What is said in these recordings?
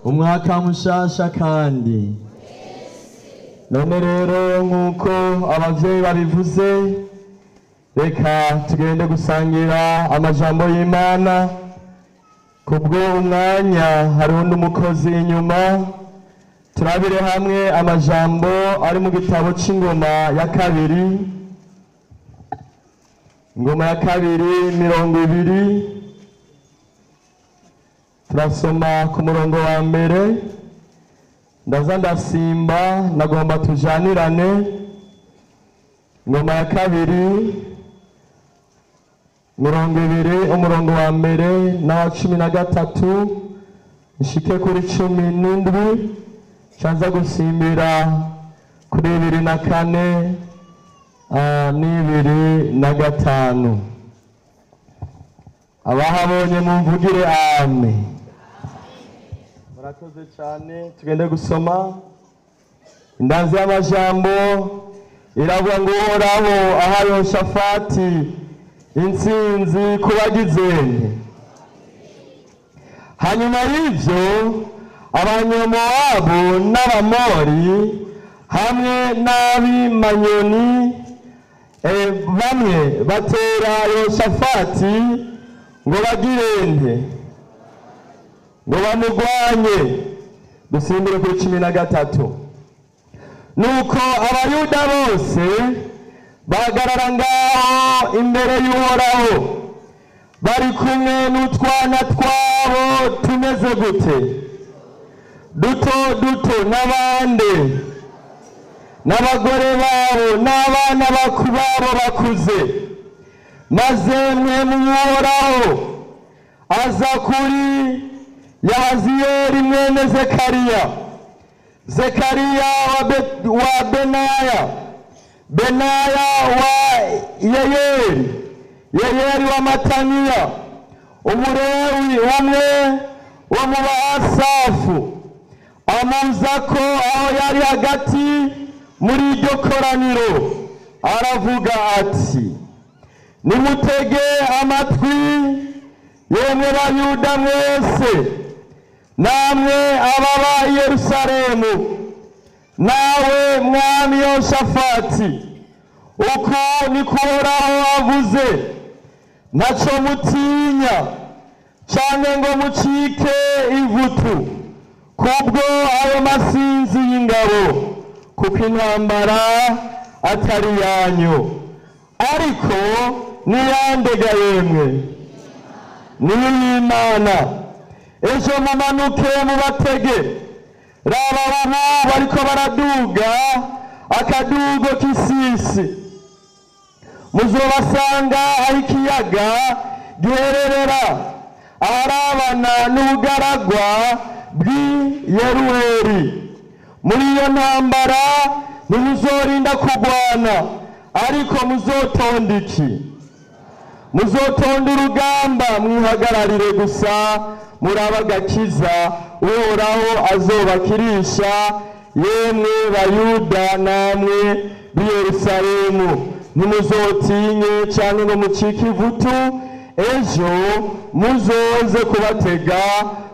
Umwaka mushasha kandi. None rero nk'uko abavyeyi babivuze, reka tugende gusangira amajambo y'Imana. Kubwo umwanya hariho n'umukozi inyuma, turabire hamwe amajambo ari mu gitabo c'Ingoma ya Kabiri, Ingoma ya Kabiri 20, turasoma ku murongo wa mbere. Ndaza ndasimba, nagomba tujanirane. Ingoma ya Kabiri 20, umurongo wa mbere n'awa 13, nshike kuri 17, ncanza gusimbira kuri 24 n'25. Abahabonye mumvugire ame. Murakoze cyane. Tugende gusoma. Indanzi y'amajambo iravuga ngo: Uhoraho aha Yehoshafati intsinzi ku bagizene. Hanyuma y'ivyo, Abanyamowabu n'Abamori hamwe n'Abimanyoni bamwe batera Yehoshafati ngo bagirente, ngo bamugwanye. Dusimbire kuri 13. Nuko Abayuda bose bahagarara ngaho imbere y'Uhoraho, bari kumwe n'utwana twabo tumeze gute? Duto duto, n'abandi n'abagore babo n'abana babo bakuze. Maze Mpwemu w'Uhoraho aza kuri Yahaziyeli mwene Zekariya, Zekariya wa Benaya, Benaya wa Yeyeli, Yeyeli wa Mataniya, Umulewi umwe wo mu ba Asafu. Amuza ko aho yari hagati muri iryo koraniro, aravuga ati: "Nimutege amatwi, yemwe Bayuda mwese, namwe ababa i Yerusalemu, nawe mwami Yoshafati. Uku niko Uhoraho avuze: ntaco mutinya canke ngo mucike ivutu kubwo ayo masinzi y'ingabo, kuko intambara atari yanyu, ariko niyandega yemwe, niy'Imana. Ejo mumanuke mubatege. Raba, ubu bariko baraduga akadugo k'isisi, muzobasanga aho ikiyaga gihererera, aharabana n'ubugaragwa bw'i Yeruweli. Muri iyo ntambara ntimuzorinda kurwana, ariko muzotonda iki? Muzotonda urugamba, mwihagararire gusa, muraba agakiza Uhoraho azobakirisha, yemwe Bayuda namwe b'i Yerusalemu. Ntimuzotinye cyangwa ngo mucike ivutu. Ejo muzoze kubatega,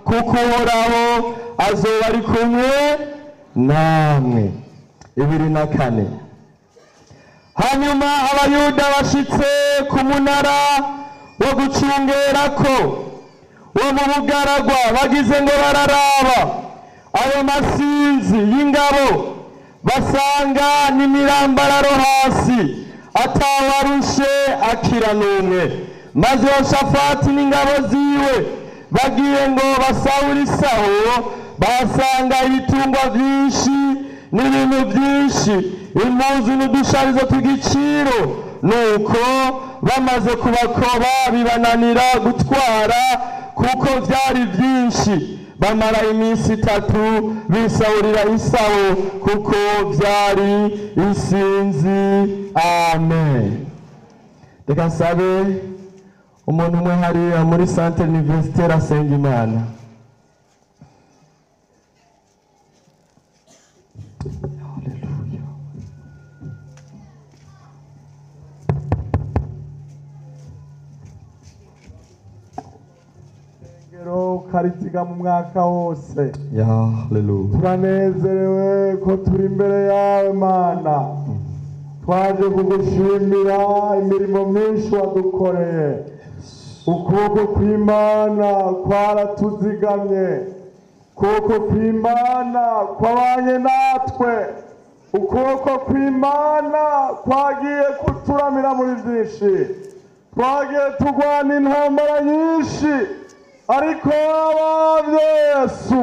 kuko Uhoraho azoba ari kumwe namwe." 24. Hanyuma Abayuda bashitse ku munara wo gucungerako wo mu bugaragwa, bagize ngo bararaba ayo masinzi y'ingabo, basanga n'imirambararo hasi, atawarushe akira n'umwe. Maze Yoshafati n'ingabo ziwe bagiye ngo basahure isaho, basanga ibitungwa byinshi n'ibintu byinshi, impuzu n'udusharizo tw'igiciro. Nuko bamaze kubakoba, bibananira gutwara kuko byari byinshi. Bamara iminsi 3 bisahurira isaho, kuko byari isinzi. Amen. Reka nsabe umuntu umwe hariya muri centre universitaire asenga Imana. Hallelujah. ukarizigama umwaka wose. Ya, haleluya. Turanezerewe ko turi imbere yawe, Mana. Twaje kugushimira imirimo myinshi wadukoreye. Ukuboko kw'Imana kwaratuzigamye, ukuboko kw'Imana kwabanye natwe, ukuboko kw'Imana kwagiye kuturamira muri byinshi. Twagiye turwana intambara nyinshi, ariko wababye Yesu,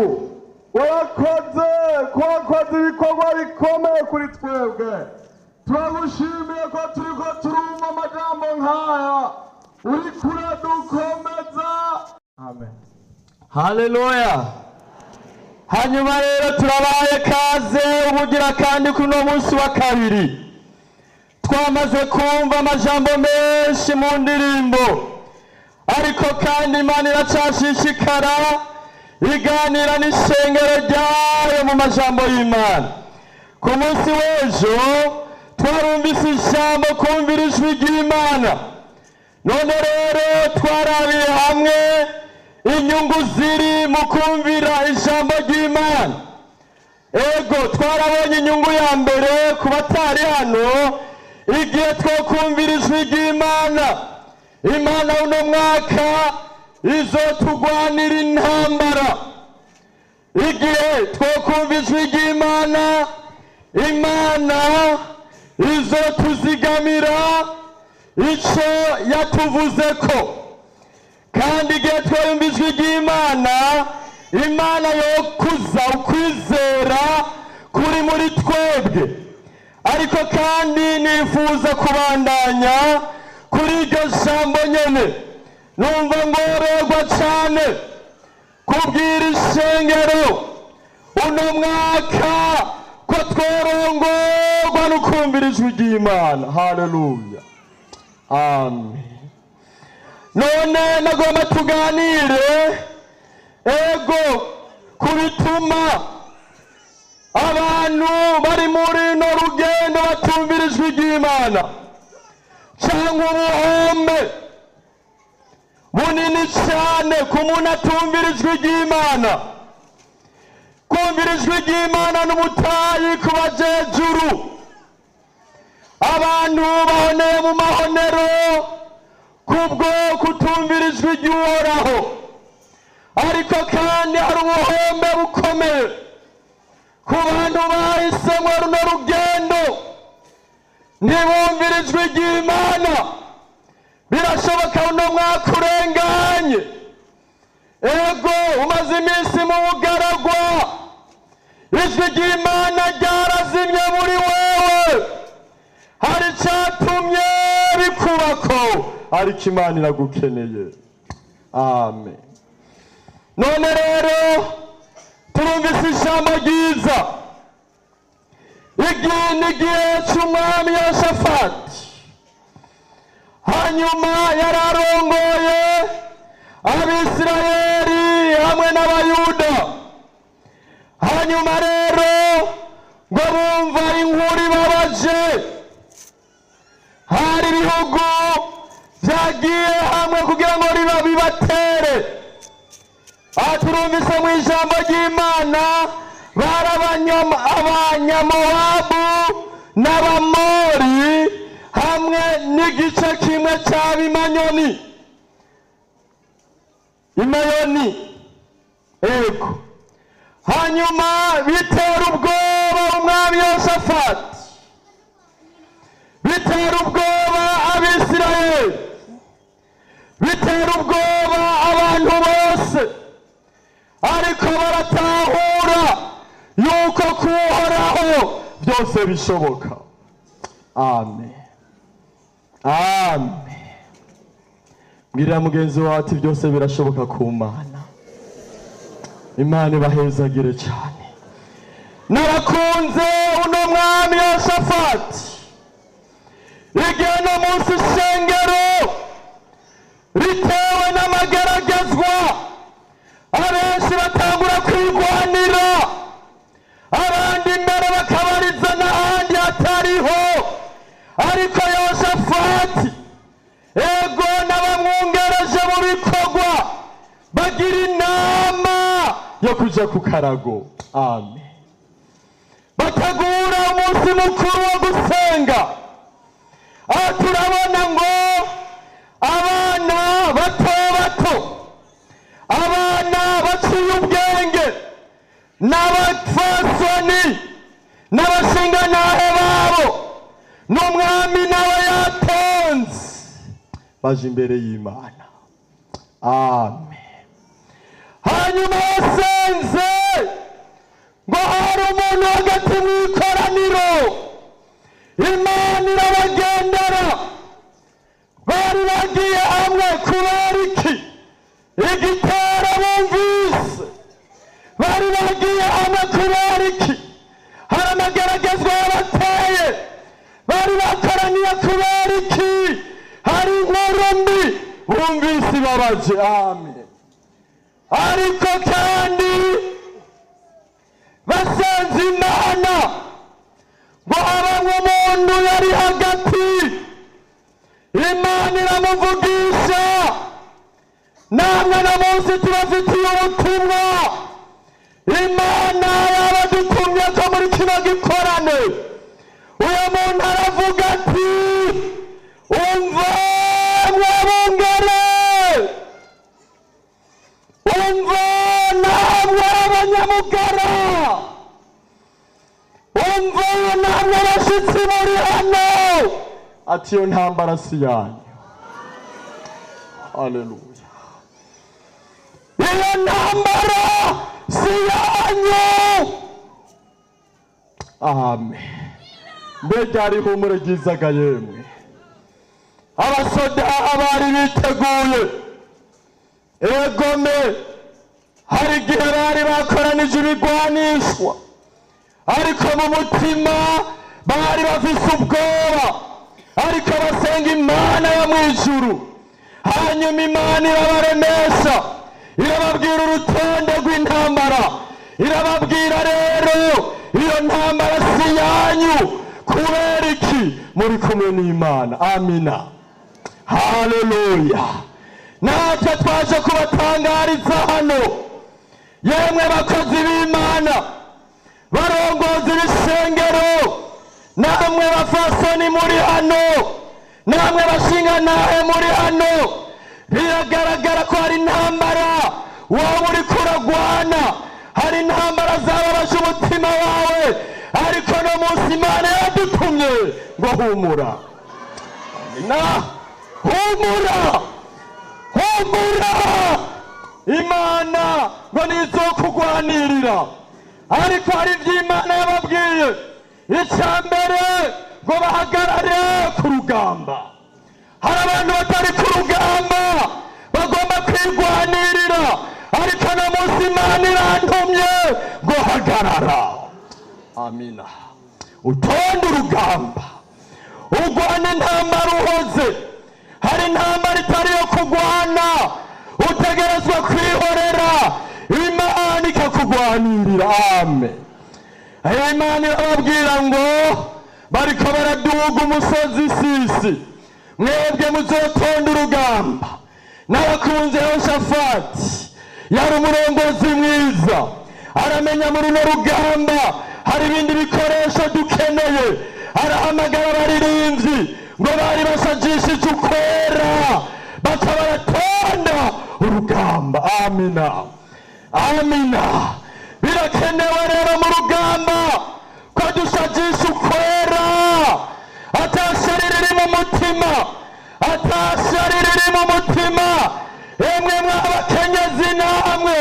warakoze ko wakoze ibikorwa bikomeye kuri twebwe. Turagushimiye ko turiko turumva amajambo nk'aya, uriko uradukomeza. Amen. Haleluya. Hanyuma rero turabaye kaze ubugira kandi kuri uno munsi wa kabiri. Twamaze kumva amajambo menshi mu ndirimbo, ariko kandi Imana iracashishikara iganira n'ishengero ryayo mu majambo y'Imana. Ku munsi w'ejo twarumvise ijambo kumvira ijwi ry'Imana. None rero twarabiye hamwe inyungu ziri mu kumvira ijambo ry'Imana. Ego, twarabonye inyungu ya mbere ku batari hano: igihe twokumvira ijwi ry'Imana, Imana uno mwaka izotugwanira intambara. Igihe twokumva ijwi ry'Imana, Imana izotuzigamira icyo yatuvuze ko. Kandi igihe twumva ijwi ry'Imana, Imana yokuza ukwizera kuri muri twebwe. Ariko kandi nifuza kubandanya kuri iryo jambo nyene. Numva ngororwa cyane kubwira ishengero uno mwaka ko tworongorwa no kumvira ijwi ry'Imana. Haleluya, amen. None nagomba tuganire, ego, ku bituma abantu bari muri runo rugendo batumvira ijwi ry'Imana, cyangwa ubuhombe bunini cyane ku muntu atumvira ijwi ry'Imana. Kumvira ijwi ry'Imana n'umutayi ku bajejuru. Abantu bahoneye mu mahonero kubwo kutumvira ijwi ry'Uhoraho. Ariko kandi hari ubuhombe bukomeye ku bantu bahisemo runo rugendo ntibumvire ijwi ry'Imana. Birashoboka uno mwaka urenganye, ego, umaze iminsi mu bugaragwa, ijwi ry'Imana ryarazimye muri wewe. Hari icyatumye bikubako, ariko Imana iragukeneye. Amen. None rero turumvise ijambo ryiza. Igihe n'igihe cy'umwami Yoshafati. Hanyuma yararongoye Abisirayeli hamwe n'Abayuda. Hanyuma rero ngo bumva inkuru ibabaje: hari ibihugu byagiye hamwe kugira ngo riba bibatere. Aha turumvise mu ijambo ry'Imana bari Abanyamowabu n'Abamori hamwe n'igice kimwe cy'Abimanyoni, Imayoni, ego. Hanyuma bitera ubwoba umwami Yoshafati, bitera ubwoba Abisirayeli, bitera ubwoba abantu bose. Ariko baratahura yuko kuhoraho byose bishoboka. Amen, amen. Mbwirira mugenzi wawe ati: "Byose birashoboka ku Mana." Imana ibahezagire cyane. Narakunze uno mwami Yoshafati. Igihe no munsi ishengero ritewe n'amageragezwa, abenshi batangura kwigwanira, abandi imbere bakabariza n'ahandi hatariho. Ariko Yoshafati, ego, n'abamwungereje mu bikorwa bagira inama. yo kuja ku karago. Amen. Bategura umunsi mukuru wo gusenga. Aho turabona ngo abana bato bato, abana baciye ubwenge, n'abapfasoni n'abashingantahe babo, n'umwami nawe yatonze, baje imbere y'Imana. Amen. Hanyuma yasenze, ngo hari umuntu hagati mu ikoraniro, Imana irabagendera. Bari bagiye hamwe kubera iki? Igitero bumvise. Bari bagiye hamwe kubera iki? Hari amageragezwa yabateye. Bari bakoraniye kubera iki? Hari inkuru mbi bumvise ibabaje. Amen. Ariko kandi basenze Imana, ngo habamwe umuntu yari hagati, Imana iramuvugisha. Namwe na munsi tubafitiye ubutumwa Imana yabadutumye ko muri kino gikorane. Uyo muntu aravuga ati: "Umva mwabungere, umva namwe abanyamugara, umva namwe abashyitsi muri hano." Ati: "Iyo ntambara si yanyu." Haleluya! Iyo ntambara si yanyu. Amen. Mbega ari ihumure ryizaga yemwe! Abasoda bari biteguye. Egome, hari igihe bari bakoranije ibigwanishwa, ariko mu mutima bari bafise ubwoba, ariko basenga Imana yo mu ijuru. Hanyuma Imana irabaremesha, irababwira urutonde rw'intambara, irababwira rero: "Iyo ntambara si yanyu." Kubera iki? Muri kumwe n'Imana. Amina, haleluya! Natwe twaje kubatangariza hano, yemwe bakozi b'Imana, barongozi b'isengero, namwe bafasoni muri hano, namwe bashingantahe muri hano, biragaragara ko hari intambara wowe uri kuragwana, hari intambara zababaje umutima wawe, ariko no munsi Imana yadutumye ngo humura na humura, humura, Imana ngo nizokugwanirira. Ariko hari ibyo Imana yababwiye. Icya mbere, ngo bahagarare ku rugamba. Hari abantu batari ku rugamba bagomba kwirwanirira, ariko no munsi Imana irantumye ngo hagarara. Amina. Utonde urugamba, urwana intambara uhoze. Hari intambara itari iyo kurwana, utegerezwa kwihorera, Imana ikakugwanirira. Amen. Imana irababwira ngo bariko baraduga umusozi Sisi: "Mwebwe muzotonda urugamba." N'abakunze Yehoshafati, yari umurongozi mwiza, aramenya muri runo rugamba hari ibindi bikoresho dukeneye. Arahamagara abaririmbyi, ngo bari basajishije ukwera, baca baratonda urugamba. Amina, amina. Birakenewe rero mu rugamba ko dushajisha ukwera, atashari riri mu mutima, atashari riri mu mutima. Emwe mwabakenyezi, namwe,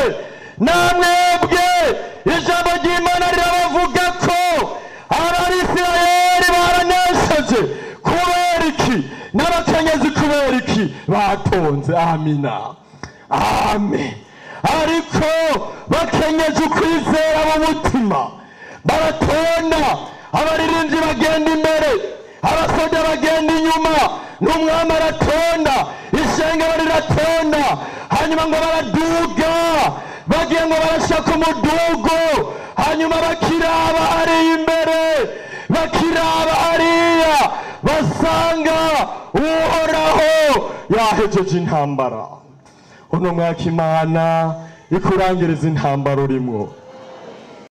namwebwe, ijambo ry'Imana rirabavuga ko Abisirayeli baranesheje. Kubera iki? N'abakenyezi, kubera iki? Batonze. Amina, amen. Ariko bakenyeje ukwizera mu mutima, baratonda. Abaririmbyi bagenda imbere, abasoda bagenda inyuma, n'umwami aratonda, ishengero riratonda. Hanyuma ngo baraduga, bagiye ngo barashaka umudugo, hanyuma bakiraba hariya imbere, bakiraba hariya, basanga Uhoraho yahejeje intambara. Uno mwaka Imana Ikurangiriza intambara urimwo.